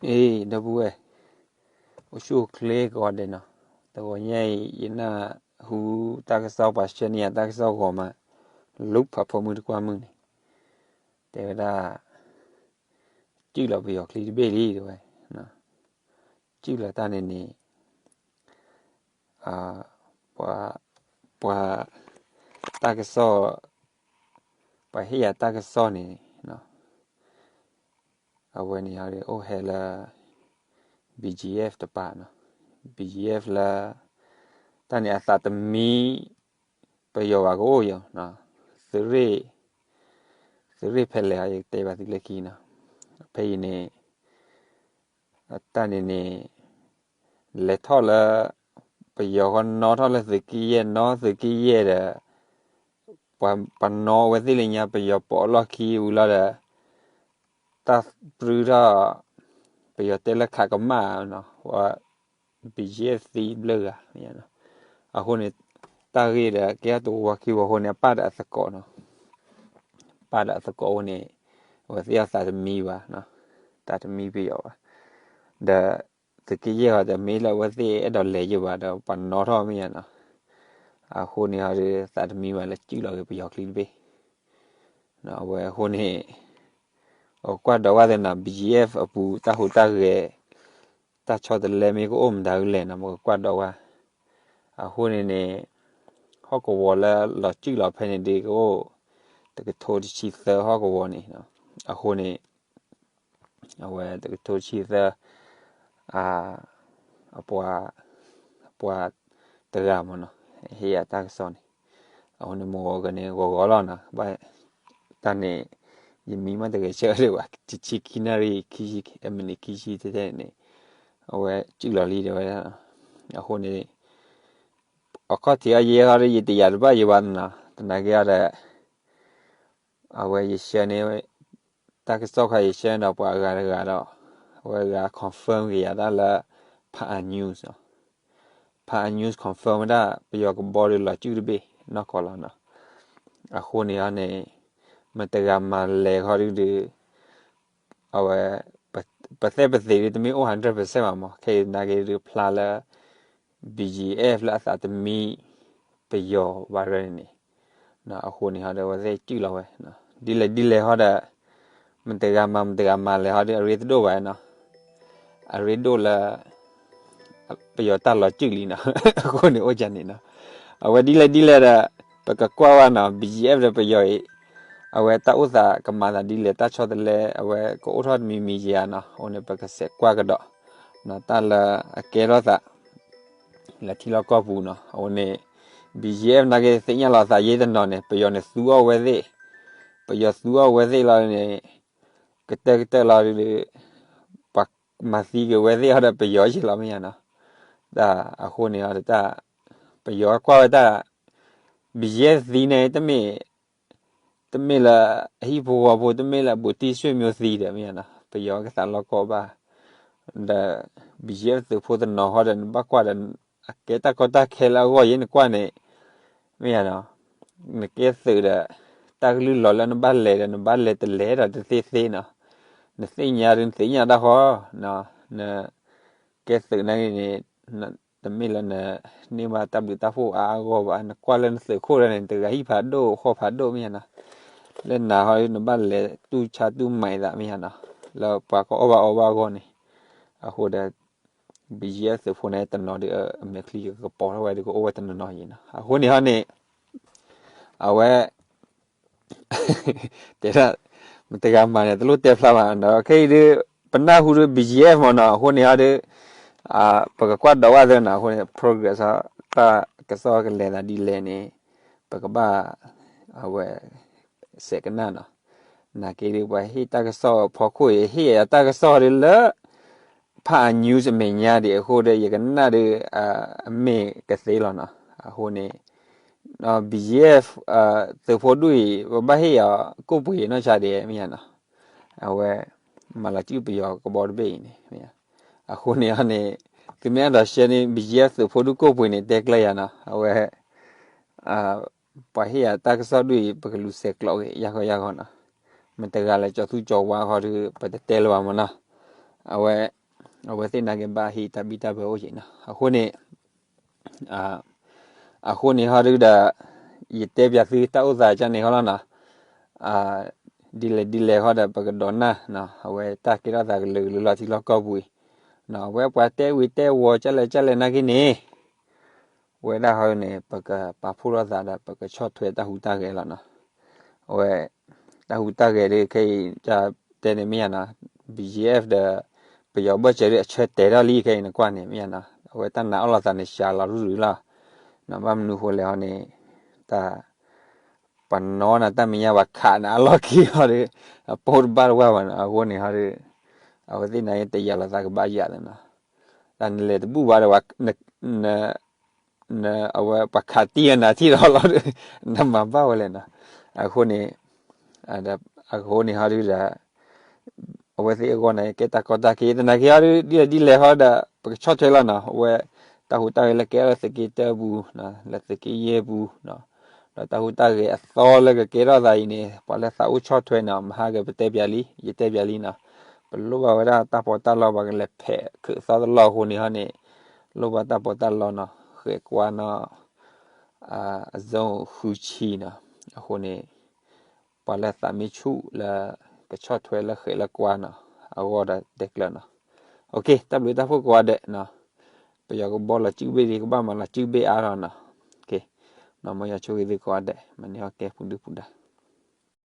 အ့ ဒီပုၢ်ဝဲၢ်, အိၣ်ဆူၣ်အိၣ်ချ့ကိးဂၤဒဲးနီၤ, တဂီၤညါအံၤ ယနၢ်ဟူတၢ်ကစီၣ် ပှၤဆှၢန့ၢ်ယၤတၢ်ကစီၣ်ဂီၤမး, လူဖးဖိမုၣ်တကွၢ်မုၣ်န့ၣ်, တဲဝဲဒၣ် ကၠုၣ်လီၤပယီၤချံတဘ့ၣ်လံ တဲဝဲ, ကၠုၣ်လီၤတၢ်န့ၣ်န့ၣ် ပှၤ ပှၤ တၢ်ကစီၣ် ပှၤဟ့ၣ်ယၤတၢ်ကစီၣ်န့ၣ် အဝဲန့ၣ်ဟီဒုးအိၣ်ဟဲလၢ BGF တပၤနီၤ, BGF လၢ တၢ်န့ၣ်အသးတမံ ပယီၤဘၣ်ကအိၣ်ယီၤ, သုးရ့ၣ် သုးရ့ၣ်ဖဲလဲၣ် ယကတဲဘၣ်သုလၢခံနီၤ, ဖဲအံၤန့ၣ် တၢ်န့ၣ်န့ၣ် လဲၤထီၣ်လၢ ပယီၤဃီနီၣ်ထီၣ်လၢသုးက့ယဲၢ် နီၣ်သုးက့ယဲၢ်ဒီး ပှၤ ပှၤနီၣ်အဝဲသ့ၣ်လၢညါ ပယီၤပိာ်အလီၢ်ခံဝံၤလီၤဒီး တၢ်ပြူထီၣ် ပယီၤတဲလၢခးကမၣ်နီၤ, ပှၤ BGF သံဘျၢဂၤ, အဃိန့ၣ် တၢ်ဂ့ၢ်ဒီးကဲထီၣ်တဝီခံဝီအဃိန့ၣ် အပၢ်ဒီးအသကိးနီၤ, ပၢ်ဒီးအသကိးအဃိန့ၣ် အဝဲသ့ၣ်အသးတမံဘၣ်, သးတမံပယီၤဘၣ်, ဒီး သုးက့ယဲၢ်ဃီဒီး မ့ၢ်လၢအဝဲသ့ၣ်အဲၣ်ဒိးလဲၤယဲၢ်ဘၣ်ဒီး ပှၤနီၣ်ထီၣ်မ့ၢ်ယါနီၤ, အဃိန့ၣ်ဟီဒီး သးတမံဘၣ်လၢကၠုၣ်လီၤက့ၤပယီၤချံတဘ့ၣ်, အဝဲအဃိန့ၣ် ပကကွၢ်ဒီးဝဲသနာ် BGF အပူၤတၢ်ဟူးတၢ်ဂဲၤ တၢ်ဆီတလဲမ့ၢ်ကအိၣ်မတၤဒ်လဲၣ်နီၤ ပကကွၢ်ဒီးဝဲ, အဃိန့ၣ်န့ၣ် ဟီၣ်ကဝီၤလၢလီၤကၠုၣ်လီၤဖဲန့ၣ်ဒုးကအိၣ် တကထိတဆံသၢဟီၣ်ကဝီၤန့ၣ်, အဃိန့ၣ် အဝဲတကထိတဆံသၢ အပှၤ အပှၤတဂၤမ့ၢ်နီၤ ဟ့ၣ်ယၤတၢ်ကစီၣ်န့ၣ်, အဃိန့ၣ် မုၢ်ဂီၤကန့ၣ် ဂီၤဂီၤလီၤနီၤ, ဘၣ်တၢ်န့ၣ် ယမံမ့ၢ်တဂဲၤဆၢဒံးဘၣ် တဆံခံနၣ်ရံၣ် အမံးနံးခံဆံထဲထဲန့ၣ် အဝဲကၠုၣ်လီၤလံတဲဝဲဒၣ်, အဃိန့ၣ် အခီၣ်ထံးအယဲၢ်ဃီဒီး ယတယာ်တဘၣ်ယဘၣ်နီၤ, သနာ်က့ဒီး အဝဲယဆှၢန့ၣ် တၢ်ကစီၣ်ခါယဆှၢန့ၣ်ဒီးပှၤအဂၤတဂၤဒီး အဝဲဂၤ confirm က့ၤယၤတၢ်လၢ ဖးအ news နီၤ, ဖးအ news confirm ဝဲဒၣ် ပယီၤကဘီဒီးလီၤကၠုၣ်တဘ့ၣ်နီၢ်ကီၢ်လီၤနီၤ, အဃိန့ၣ်ဟီန့ၣ် မတဂၤမၤလဲၤခီဒုးဒုး အဝဲ ပသဲးပသ့းဒုးတမ့ၢ်အိၣ် hundred percent ဘၣ်မး ခဲအံၤသနာ်က့ဒုးဖျါလၢ BGF လၢအသးတမံ ပယီၤဘၣ်ရၢန့ၣ်န့ၣ်, အဃိန့ၣ်ဟီဒီး အဝဲသ့ၣ်ကၠုၣ်လီၤဝဲ, ဒ်လဲၣ်ဒ်လဲၣ်ဟီဒီး မတဂၤမၤ မတဂၤမၤလဲၤဟီဒီး အရ့တဒိၣ်ဘၣ်နီၤ, အရ့ဒိၣ်လၢ ပယီၤတၢ်လီၤကၠုၣ်လံနီၤ, အဃိန့ၣ်အိၣ်ကန့ၣ်နီၤ, အဝဲဒ်လဲၣ်ဒ်လဲၣ်ဒီး ပကကွၢ်ဝဲနီၤ BGF ဒီးပယီၤအံၤ အဝဲတၢ်အိၣ်သးကမၤသးဒ်လဲၣ် တၢ်ဆီတလဲ အဝဲကအိၣ်ထီၣ်တမံၤမံၤယါနီၤ, အဃိန့ၣ် ပကစဲးကွၢ်ကဒီး တၢ်လၢအကဲထီၣ်သး လၢထံလီၢ်ကီၢ်ပူၤနီၤ, အဃိန့ၣ် BGF နာ်က့သ့ၣ်ညါလီၤသးယဲတနီၤန့ၣ် ပယီၤန့ၣ်သူအီၣ်ဝဲသ့ၣ်, ပယီၤသူအီၣ်ဝဲသ့ၣ်လီၤန့ၣ် ကတၢၢ်ကတၢၢ်လီၤဒုး ပှၤမၤသံက့ၤဝဲသ့ၣ်ဟီဒီးပယီၤယဲလီၤမ့ၢ်ယါနီၤ, တၢ်အဃိန့ၣ်ဟီဒီးတၢ် ပယီၤကွၢ်ဝဲတၢ် BGF သံန့ၣ် တမ့ၢ် တမ့ၢ်လၢအဟံၣ်ဖိဃီဖိ တမ့ၢ်လၢဘူးတံၢ်ဆွေမျိုးသံဒီးမ့ၢ်နီၤ, ပယီၤကသးလီၢ်ကီၢ်ဘၣ်, ဒီး BGF သုးဖိတနီၤဃီဒီး နဘၣ်ကွၢ်ဒီး အကဲတၢ်ကီတၢ်ခဲလၢအဂီၢ်ယဲ နကွၢ်န့ၣ် မ့ၢ်နီၤ, နကဲသုးဒီး တၢ်ကလုၢ်လီၤလၢနဘၣ်လဲၤဒီး နဘၣ်လဲၤတလဲၤဒီးတသ့သ့နီၤ, နသ့ၣ်ညါဒုး နသ့ၣ်ညါတၢ်ဃီ, နကဲသုးနာ်က့န့ၣ် တမ့ၢ်လၢန န့ၢ်ဘၣ်တၢ်ဘျုးတၢ်ဖှိၣ်အါအါဂီၢ်ဘၣ်, နကွၢ်လၢနသုးခိၣ်ဒီးန့ၣ် တဂၤဟံၣ်ဖးဒိၣ်ဃီဖးဒိၣ်မ့ၢ်နီၤ, လၢနၤဟီ နဘၣ်လဲၤတူၢ်ဆါတူၢ်မဲာ်သးမ့ၢ်နီၤ, လၢပှၤကအီၣ်ဘၣ်အီဘၣ်အဂီၢ်န့ၣ်, အဃိဒီး BGF သုးဖိန့ၣ်တနီၤဒီး အမဲာ်ချံကကပီၤထီၣ်ဝဲဒီး ကအိၣ်ဝဲတနီၤနီၤယံၤနီၤ, အဃိန့ၣ်ဟီန့ၣ် အဝဲ တဲဒၣ် မတဂၤမၤန့ၣ် တလိၣ်တဲဖျါဘၣ်ဒီး ခဲအံၤဒုး ပနၢ်ဟူဒုး BGF မ့ၢ်နီၤ, အဃိန့ၣ်ဟီဒုး ပကကွၢ်ဒီးဝဲသ့နီၤ, အဃိန့ၣ် progress ဟီ တၢ်ကစီၣ်ကလဲၤသးဒ်လဲၣ်န့ၣ် ပကဘၣ် အဝဲ စဲးကနၣ်နီၤ, နာ်က့ဒုး ပှၤဟ့ၣ်တၢ်ကစီၣ်ဖီခိၣ်အံၤ ဟ့ၣ်ယၤတၢ်ကစီၣ်ဒုးလၢ ဖးအ news အမဲာ်ညါဒံးအဃိဒီး ယကနၣ်ဒုး အမ့ၢ်ကသ့လီၤနီၤ, အဃိန့ၣ် BGF သုးဖိဒူၣ်အံၤ ပဘၣ်ဟ့ၣ်အီၤကိၣ်ပှ့ၤနီၢ်ဆါဒံးမ့ၢ်ယါနီၤ, အဝဲ မၤလီၤစုပယီၤကဘီတဘ့ၣ်အံၤန့ၣ်, အဃိန့ၣ်အီၤန့ၣ် သုမ့ၢ်အဲၣ်ဒိးရှဲန့ၣ် BGF သုးဖိဒူၣ်ကိၣ်ပှ့ၤန့ၣ် တဲကျၢၤယၤနီၤ, အဝဲ ပှၤဟ့ၣ်ယၤတၢ်ကစီၣ်ဒူၣ်အံၤ ပကလူၤဆဲးကျိးက့ၤ ယၢ်ဃီယၢ်ဃီနီၤ, မတဂၤလၢကၠီၤသူကၠီၤဝါဃီဒီး ပတတဲလၢၤဘၣ်မ့ၢ်နီၤ, အဝဲ, အဝဲသ့ၣ်နာ်က့ဘၣ်ဟ့ၣ်တၢ်ဘံၣ်တၢ်ဘၢအိၣ်က့ၤနီၤ. အဃိန့ၣ်, အဃိန့ၣ်ဟီဒုဒီး, ယတဲပၠးသုတၢ်အိၣ်သးကန့ၣ်ဟီလီၤနီၤ. ဒ်လဲၣ်ဒ်လဲၣ်ဟီဒီး ပကဒိးနၢ်, အဝဲတၢ်ကဲထီၣ်သးကလုာ်ကလုာ်လီၤထံလီၢ်ကီၢ်ပူၤအံၤ, အဝဲပှၤတဲဝံၤတဲဝီၤကၢ်လဲၣ်ကၢ်လဲၣ်နာ်က့န့ၣ် ဝဲဒၣ်ဟီန့ၣ် ပကပာ်ဖှိၣ်ထီၣ်သးဒီး ပကဆီၣ်ထွဲတၢ်ဟူးတၢ်ဂဲၤလီၤနီၤ. အဝဲ, တၢ်ဟူးတၢ်ဂဲၤဒ်ခဲအံၤ တဲန့ၣ်မ့ၢ်ယါနီၤ, B G F ဒီး ပယီၤဘၢၣ်စၢၤဒ်အဆၢတဲာ်ထီၣ်လံခဲအံၤနကွၢ်န့ၣ် မ့ၢ်ယါနီၤ, အဝဲတၢ်နာ်အီၣ်လိာ်သးန့ၣ် စှၤလီၤရုၢ်ရုၢ်လီၤ. ဘၣ်မနုၤဃိလဲၣ်ဟီန့ၣ်, တၢ် ပနီၤနၤတၢ်မဲာ်ညါပှၤခးနၤအလီၢ်ခံဟီဒီး, အပိၢ်တဘၣ်တဝၢ်ဘၣ်နီၤ, အဃိန့ၣ်ဟီဒီး, အဝဲသ့ၣ်နာ်က့တယာ်လိာ်သးကဘၣ်ယၤလီၤနီၤ. တၢ်နလဲၤတဘူၣ်ဘၣ်ဒီး, အဝဲပှၤခးတံၢ်အနၤထံၣ်ဒီးလီၤဒီး, နမၤဘၣ်ဝဲလဲၣ်နီၤ. အဃိန့ၣ်, အဃိန့ၣ်ဟီဒုဒီး အဝဲသ့ၣ်အဂီၢ်န့ၣ် ကဲတၢ်ကီတၢ်ခဲ သနာ်က့ဟီဒု ဒ်လဲၣ်ဒ်လဲၣ်ဟီဒီး ပကဆီၣ်ထွဲလီၤနီၤ. အဝဲတၢ်ဟူးတၢ်ဂဲၤလၢကဲထီၣ်လၢသုးက့တၢပူၤ, လၢသုးက့ယဲၢ်ပူၤ, ဒီးတၢ်ဟူးတၢ်ဂဲၤအသီလၢကကဲထီၣ်သးအံၤန့ၣ် ပှၤလၢသးအိၣ်ဆီၣ်ထွဲန့ၣ် မဟါကပတဲပၠးလံ ယတဲပၠးလံနီၤ. ပလိၣ်ဘၣ်ဝဲဒၣ်တၢ်ပီးတၢ်လီ ပှၤကလဲၤဖဲးခုးသီတလီၢ်အဃိန့ၣ်ဟီန့ၣ်, လိၣ်ဘၣ်တၢ်ပီးတၢ်လီနီၤ, ဃဲးကွၢ်နီၤ အစုဃုဆံနီၤ. အဃိန့ၣ် ပှၤလၢသးမ့ၢ်ဆူၣ်လၢ ကဆီၣ်ထွဲလၢဃဲးလၢကွၢ်နီၤ, အဂီၢ်ဒီးတဲကျၢၤနီၤ. တၢ်ဘျုးတၢ်ဖှိၣ်ကိးဂၤဒဲး, ပယီၤကဘီလီၤစုၣ်ဘ့ၣ်ဒံး ကဘၣ်မၤလီၤစုၣ်ဘ့ၣ်အါထီၣ်နီၤ. မ်ယွၤဆိၣ်ဂ့ၤသုကိးဂၤဒဲး, မၤန့ၢ်အီၣ်ကဲပူၤဒုၣ်ပူၤဒါ.